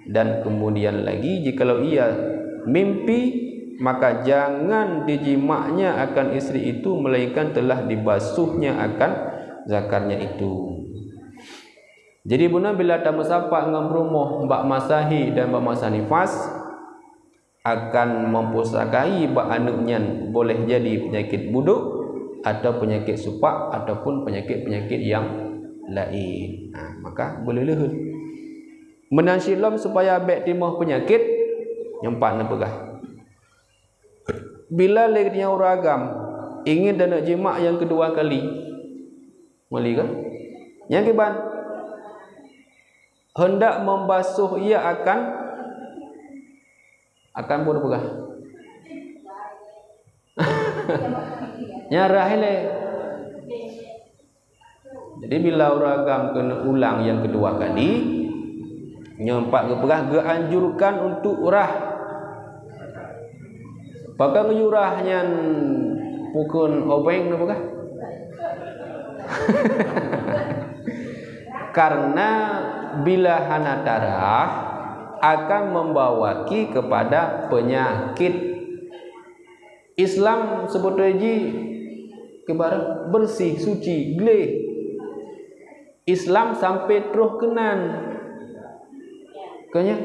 Dan kemudian lagi, jikalau ia mimpi, maka jangan dijimaknya akan istri itu, melainkan telah dibasuhnya akan zakarnya itu. Jadi, bunoe bila tameusapat ngon peurumoh bak masa haid dan bak masa nifas, akan mempusakai bak aneuëk nyan boleh jadi penyakit buduk atau penyakit supak ataupun penyakit-penyakit nyang laén. Ha, maka boleh leuheut. Meunan cit lom supaya bék timoh penyakit, nyang pat neupeugah. Bila lé geutanyoe ureuëng agam ingin taneuk jimak nyang keudua kali, muli kan? Nyang kiban, hendak membasuh ia akan Akan buet peugah. Nyan rhah ilée. Jadi, bila ureuëng agam keuneuk ulang nyang keudua kali, nyoe pat geupeugah geuanjurkan untuk rhah. Pakon geuyue rhah nyan pukon obeng neupeugah? Karena bila hana tarhah akan membawaki kepada penyakit. Islam sebetulnya ji kiban bersih, suci, gleh. Islam sampai troh keunan. Kanya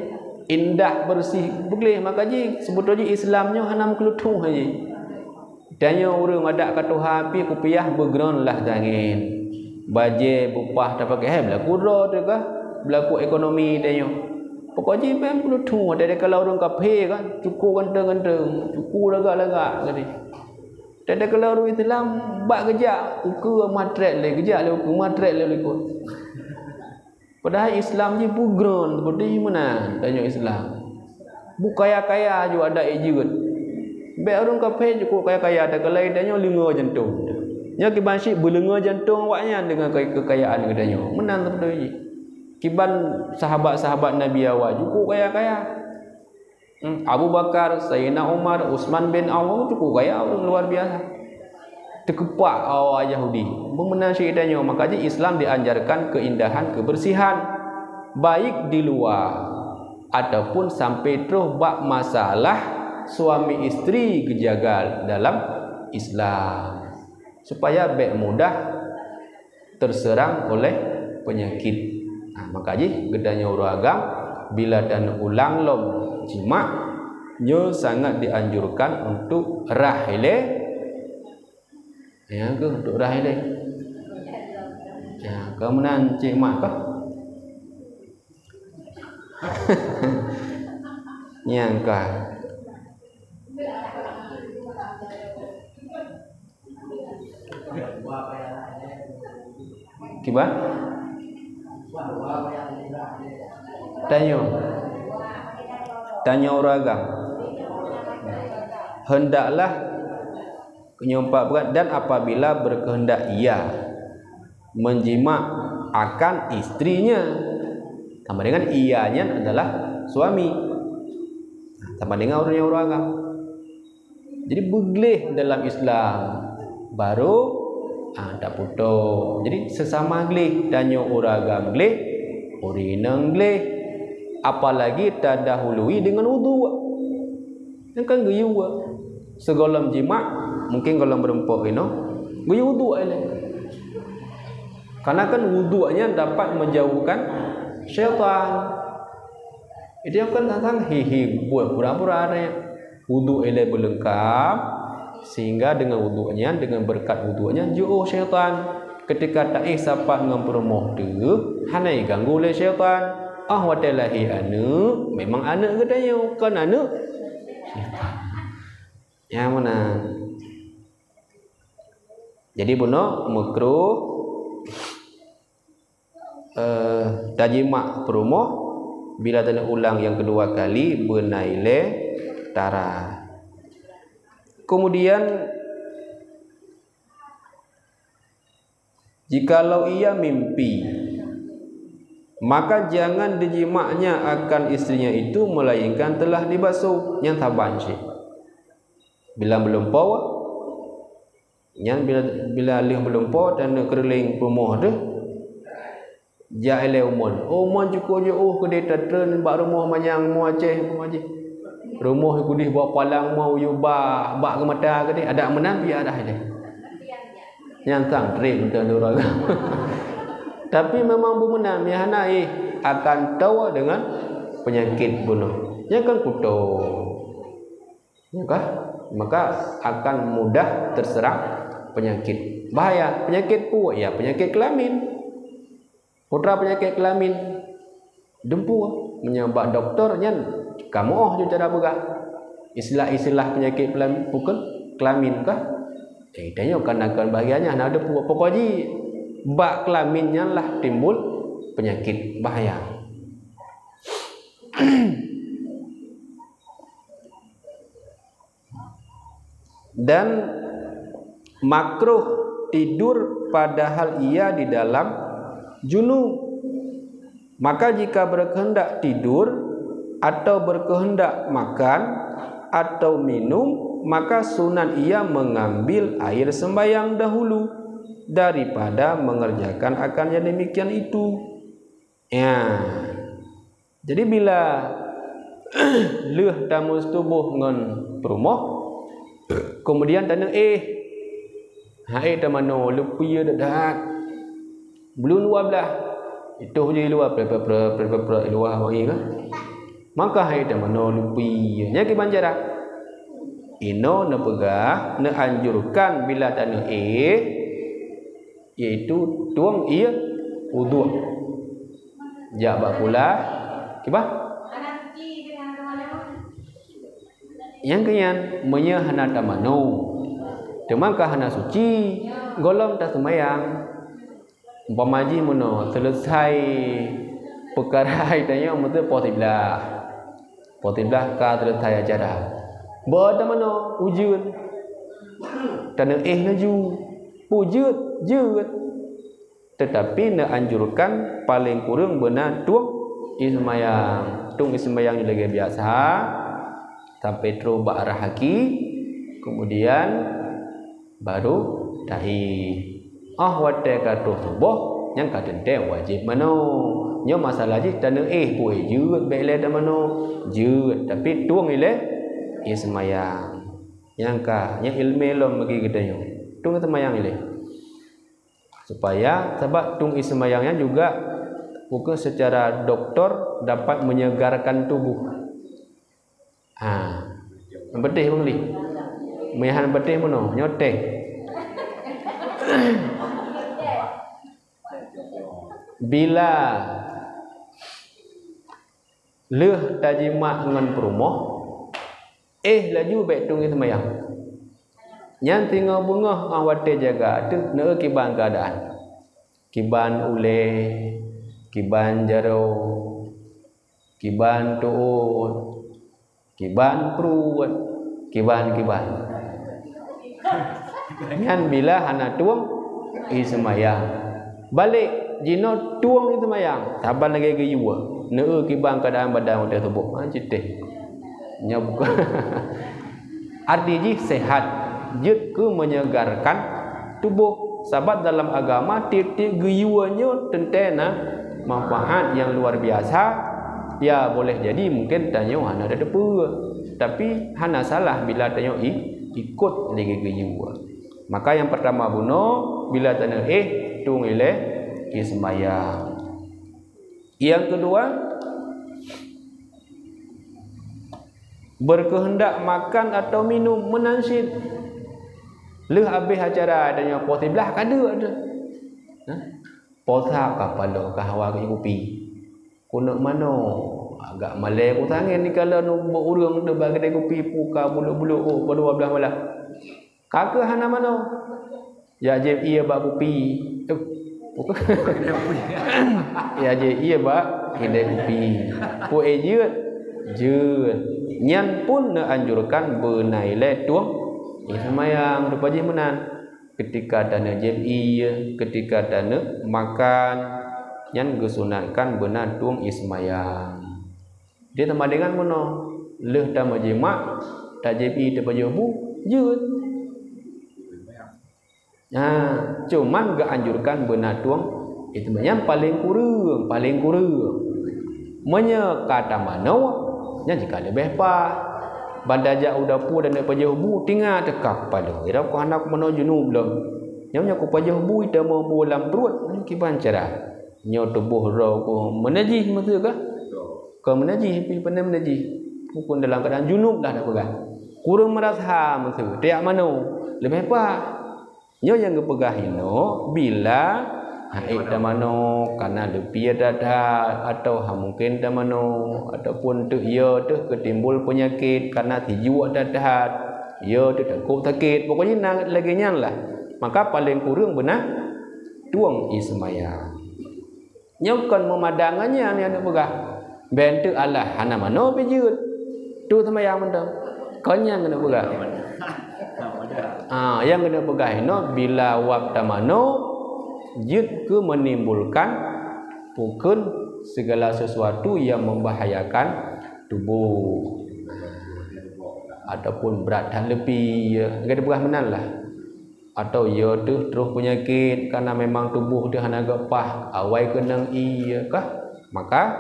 indah, bersih, begleh, maka ji sebetulnya Islam nyoe hana meukeuluthung haji. Tanyoe ureuëng adak ka tuha pih kupiah beugreun lah tangen. Bajée bupah tapakai, hai beulaku droe teuh kah, beulaku ekonomi tanyoe. Pokok jih bèk peuleutu, watée teukalon ureuëng kafé kan, cuku ganteng-ganteng, cuku lagak-lagak geude. Watée teukalon ureuëng Islam, bak geujak ukeue matrek lé, geujak lé ukeue matrek lé likot. Padahai Islam jih beugreun, beudeh meunan tanyoe Islam. Beukaya-kaya ju adak jeuet. Bèk ureuëng kafé cukup kaya-kaya, takalai tanyoe leungoe jantong. Nyoe kiban cit beuleungoe jantong awaknyan deungon keu-, keukayaan geutanyoe. Meunan teupeue jih. Kiban sahabat-sahabat Nabi awai cukup kaya-kaya. Hmm, Abu Bakar, Sayyidina Umar, Utsman bin Affan cukup kaya, ureuëng luar biasa. Teukeupak awak Yahudi. Meunan cit tanyoe, maka jih Islam dianjurkan keindahan, kebersihan, baik di luar ataupun sampai troh bak masalah suami isteri geujaga dalam Islam, supaya bèk mudah terserang oleh penyakit. Nah, maka jih geutanyoe ureuëng agam, bila taneuk ulang lom jimak, nyoe sangat dianjurkan untuk rhah ilée. Ya, ke untuk rhah ilée. Ya, keu meunan cik mak kah? Nyang kah. Kiban? Tanyoe. Tanyoe ureuëng agam. Hendaklah, nyoe pat brat, dan apabila berkehendak ia menjimak akan istrinya. Sama dengan ia nyan adalah suami. Sama dengan ureuëng nyang ureuëng agam. Jadi, beugleh dalam Islam, baru, ah, taputôh. Jadi, sesama gleh, tanyoe ureuëng agam gleh, ureuëng inong gleh, apalagi tadahului dengan uduk. Nyan kan geuyue. Sigohlom jimak, mungkin gohlom meurumpok inoe, geuyue uduk ilée. Karena kan uduk nyan dapat menjauhkan syaitan. Itu yang kan tantang hihi buat pura-pura ada. Uduk ilée beuleungkab, sehingga dengan uduk nyan, dengan berkat uduk nyan, jiôh syaitan. Ketika taéh sapat ngon peurumoh teuh, hana jiganggu lé syaitan. Ah, watée lahé aneuëk, memang aneuëk geutanyoe, kon aneuëk syaitan. Nyang meunan. Jadi, bunoe meukruh eh, tajimak peurumoh bila taneuk ulang nyang keudua kali beuna ilée tara. Kemudian, jikalau ia mimpi, maka jangan dijimaknya akan istrinya itu, melainkan telah dibasuh. Nyan saban cit. Bila meulumpoe, nyan bila, bila lheueh meulumpoe dan neuk keureuléng peurumoh teuh, jak ilée umon. Umon cukôp jiôh keudeh tatreun bak rumoh manyang, rumoh Aceh, rumoh Aceh. Rumoh keudeh bak palang, rumoh uyueb bak, bak geumata keudeh. Adak meunan piah dah ilée. Nyan sang treb meuteun ureuëng. Tapi memang beumeunan, meuhana éh akan toe deungon peunyakét bunoe. Nyan kan kuto. Maka, maka akan mudah terserang penyakit. Bahaya, penyakit peue? Ya, penyakit kelamin. Putra penyakit kelamin, dumpeue. Meunyoe bak doktor nyan, kamoe ju cara peugah. Istilah-istilah penyakit kelamin, bukan kelamin kah? Eh, tanyoe kan nakon bahagian nyan, na dumpeue. Pokok jih, bak kelamin nyan lah timbul penyakit bahaya. Dan makruh tidur padahal ia di dalam junub. Maka jika berkehendak tidur atau berkehendak makan atau minum, maka sunat ia mengambil air sembahyang dahulu daripada mengerjakan akan yang demikian itu. Ya. Jadi bila lheueh tameusetuboh ngon peurumoh, kemudian taneuk éh, hai tamanoe leupie that-that. Buleuen dua blah, itoh je luwa, pre-, pre-, luwa wangi kan. Maka hai tamanoe leupie. Nyan kiban cara. Inoe neupeugah, neuanjurkan bila taneuéh, yaitu tueng ie uduk. Jak bak kulah, kiban? Nyang keu nyan, meunyoe hana tamanoe, teuma ka hana suci, gohlom taseumayang. Umpama jih meunoe, seuleusai peukara tanyoe meuteue poh siblaih. Poh siblaih ka seuleusai acara. Beu tamanoe, ujeuen. Taneuéh laju. Peue jeuet? Jeuet. Teutapi neuanjurkan paleng kureueng beuna tueng ie seumayang. Tueng ie seumayang lagée biasa, sampai troh bak arah aki, keumudian baru taéh. Óh watée ka troh suboh, nyan ka teuntée wajéb manoe. Nyoe masalah jih taneuéh peue jeuet bék lé tamanoe, jeuet, tapi tueng ilée ie seumayang. Nyang ka, nyan iéleumé lom bagi geutanyoe. Tueng seumayang ilée. Supaya, sabab tueng ie seumayang nyan juga bukon seucara doktor dapat menyegarkan tubuh. Ha. Nyang peunteng peungli. Meuhan peunteng meunoe, nyoe teh. Bila lheueh tajimak ngon peurumoh, éh laju bék tueng ie seumayang. Nyan singoh beungoh óh watée jaga ateueh neu kiban keuadaan. Kiban ulée, kiban jaroe, kiban tuot, kiban pruet, kiban-kiban. Nyan bila hana tueng ie seumayang. Balek jinoe tueng ie seumayang, saban lagée geuyue. Neu kiban keuadaan badan watée suboh. Ha, cit teh. Nyoe bukon. Arti jih sehat, jeuet keu menyegarkan tuboh. Sabab dalam agama tieb-tieb geuyue nyoe teuntée na manfaat nyang luar biasa. Ya, boleh jadi mungkin tanyoe hana tateupeue. Tapi hana salah bila tanyoe i-, ikot lagée geuyue. Maka nyang pertama bunoe, bila taneuéh tueng ilée ie seumayang. Nyang keudua, berkehendak makan atau minum meunan cit. Lheueh habéh acara tanyoe poh siblaih ka deuk teuh. Hah? Poh sa ka paloe ka hawa keu kupi. Keuneuk manoe, agak malée kutangieng dikalon bak ureuëng teuh bak keudée kupi puka buluk-buluk oh, poh dua blaih malam. Ka keuh hana manoe. Ya jieb ie bak kupi. Eh, ya jieb ie bak keudée kupi. Peue jeuet? Jeuet. Nyan pun neuanjurkan beuna ilée tueng ie seumayang rupa jih meunan. Keutika taneuk jieb ie, keutika taneuk makan, nyan geusunatkan beuna tueng ie seumayang. Dia sama dengan meunoe, lheueh tameujimak, tajieb ie teupajoh bu, jeuet. Ha, cuman geuanjurkan beuna tueng, itu nyan paleng kureueng, paleng kureueng. Meunyoe ka tamanoe, nyan jih ka leubeh paih. Ban tajak u dapur dan pajoh bu, tingat teuka paloe. Ira ku hana kumanoe junub lom. Nyoe nyoe kupajoh bu, ita meubu lam pruet, nyan kiban cara. Nyoe tuboh droe ku meunajih, maksud ka? Ka meunajih, pi pandai meunajih. Bukon dalam keuadaan junub dah tapeugah. Kureueng meurasa, maksud, tajak manoe, leubeh paih. Nyoe nyang geupeugah inoe, bila haiek tamanoe, kana leupie that-that, atawa hana mungken tamanoe, ataupun teuk ie teuh keutimbul peunyakét, kana sijuek that-that, ie teuh takot sakét. Pokoknya na lagée nyan lah. Maka paleng kureueng beuna tueng ie seumayang. Nyoe kon meumadang ngon nyan nyang neupeugah. Bèk teuk alah hana manoe pih jeuet. Tueng seumayang mantong. Kon nyan keuneuk peugah. Ah, nyang keuneuk peugah inoe bila wab tamanoe jeuet keu menimbulkan pukon segala sesuatu yang membahayakan tuboh ataupun brat that leupie, ka teupeugah meunan lah. Atawa ie teuh troh peunyakét, kana memang tuboh teuh hana geupaih, awai keunong ie kah, maka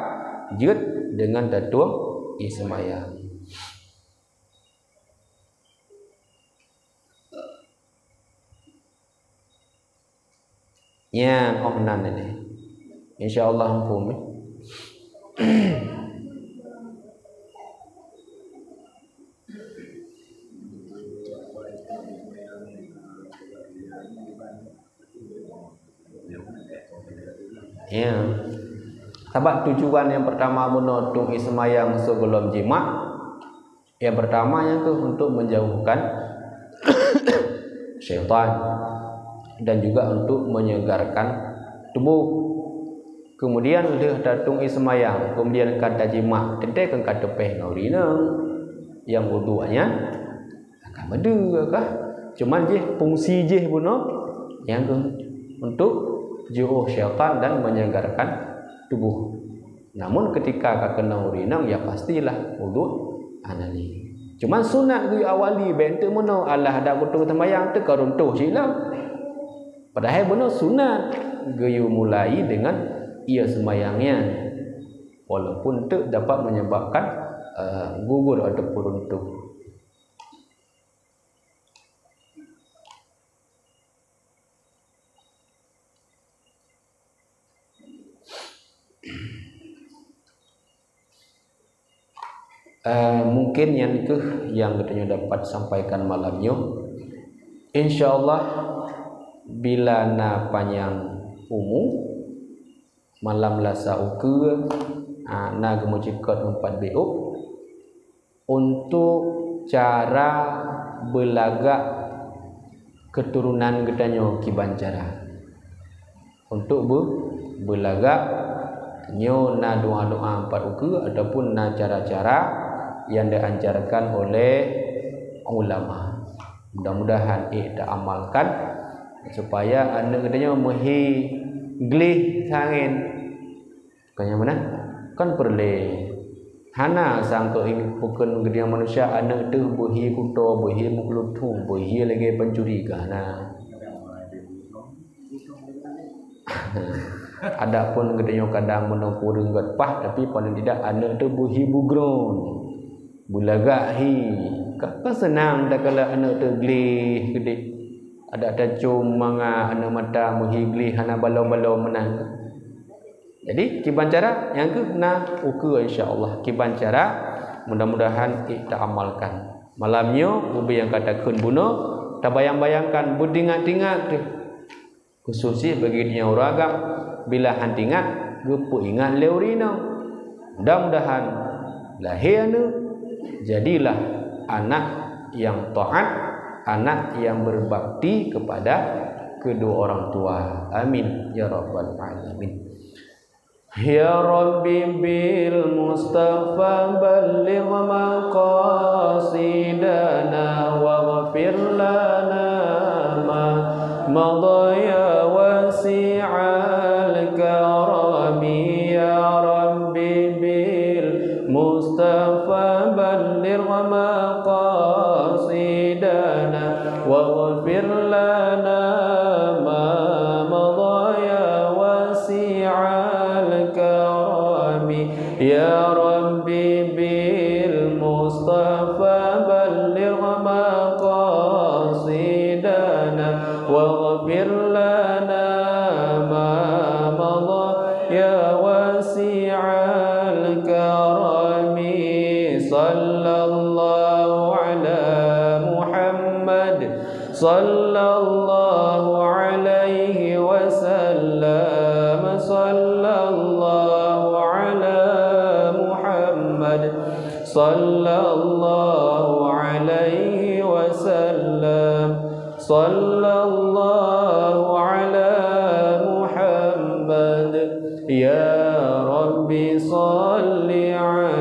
jeuet deungon tatueng ie seumayang. Nyan, oh, nan ini. Insya Allah, ampun, eh. Sabab tujuan nyang pertama bunoe tueng ie seumayang sigohlom jimak, nyang pertama nyan keuh untuk menjauhkan syaitan dan juga untuk menyegarkan tubuh. Kemudian lheueh tatueng ie seumayang, kemudian ka tajimak, teuntée kan ka teupéh ngon ureueng inong nyang uduk nyan, ka meudeue kah? Cuman jih fungsi jih bunoe nyang keuh untuk jiôh syaitan dan menyegarkan tubuh. Namun ketika ka keunong ureueng inong, ya pastilah uduk hana lé. Cuman sunat geuyue awali, bék teuk meunoe, alah dak beutôi seumayang teuka runtoh cit lom. Padahai bunoe sunat geuyue mulai dengan ie seumayang nyan. Walaupun teuk dapat menyebabkan, eh, gugur ataupun runtoh. Eh, mungkin nyan keuh nyang geutanyoe dapat sampaikan malam nyoe. Insya Allah, bila na panyang umu, malam Lasa ukeue, ah, na geumeucikot meupat biôk untuk cara beulagak keuturonan geutanyoe kiban cara. Untuk beu-, beulagak nyoe na doa-doa meupat ukeue ataupun na cara-cara nyang diajarkan oleh ulama. Mudah-mudahan ék taamalkan supaya aneuk geutanyoe meuhi gleh sangén. Kon nyan meunan? Kon peureulée. Hana sangkot in-, peukon geutanyoe manusia aneuk teuh beuhi kuto, beuhi meukeuluthong, beuhi lagée pancuri ka hana. Adapun geutanyoe kadang meunong kureueng gét pah, tapi paling tidak aneuk teuh beuhi bugroen. Beulagak hi. Ka, ka seunang takalon aneuk teuh gleh keudeh. Adak tacom manga aneuk mata meuhi gleh hana balom-balom meunan. Jadi, kiban cara nyang keuh na ukeue insya Allah. Kiban cara mudah-mudahan ék taamalkan. Malam nyoe, ubé nyang ka takheun bunoe, tabayang-bayangkan, beutingat-tingat teuh. Khusus cit bagi geutanyoe ureueng agam, bila han tingat, geupeuingat lé ureueng inong. Mudah-mudahan lahé aneuk, jadilah anak nyang taat, anak nyang berbakti kepada kedua orang tua. Amin ya rabbal alamin. يا رب بالمصطفى بلغ مقاصدنا واغفر لنا ما مضى يا واسع الكرم. يا رب بالمصطفى بلغ مقاصدنا واغفر لنا ما مضى يا واسع الكرم. يا رب بالمصطفى بلغ مقاصدنا واغفر لنا ما مضى يا واسع الكرم. صلى الله على محمد صلى الله عليه وسلم. صلى الله على محمد صلى الله عليه وسلم. صلى الله على محمد. يا رب صل على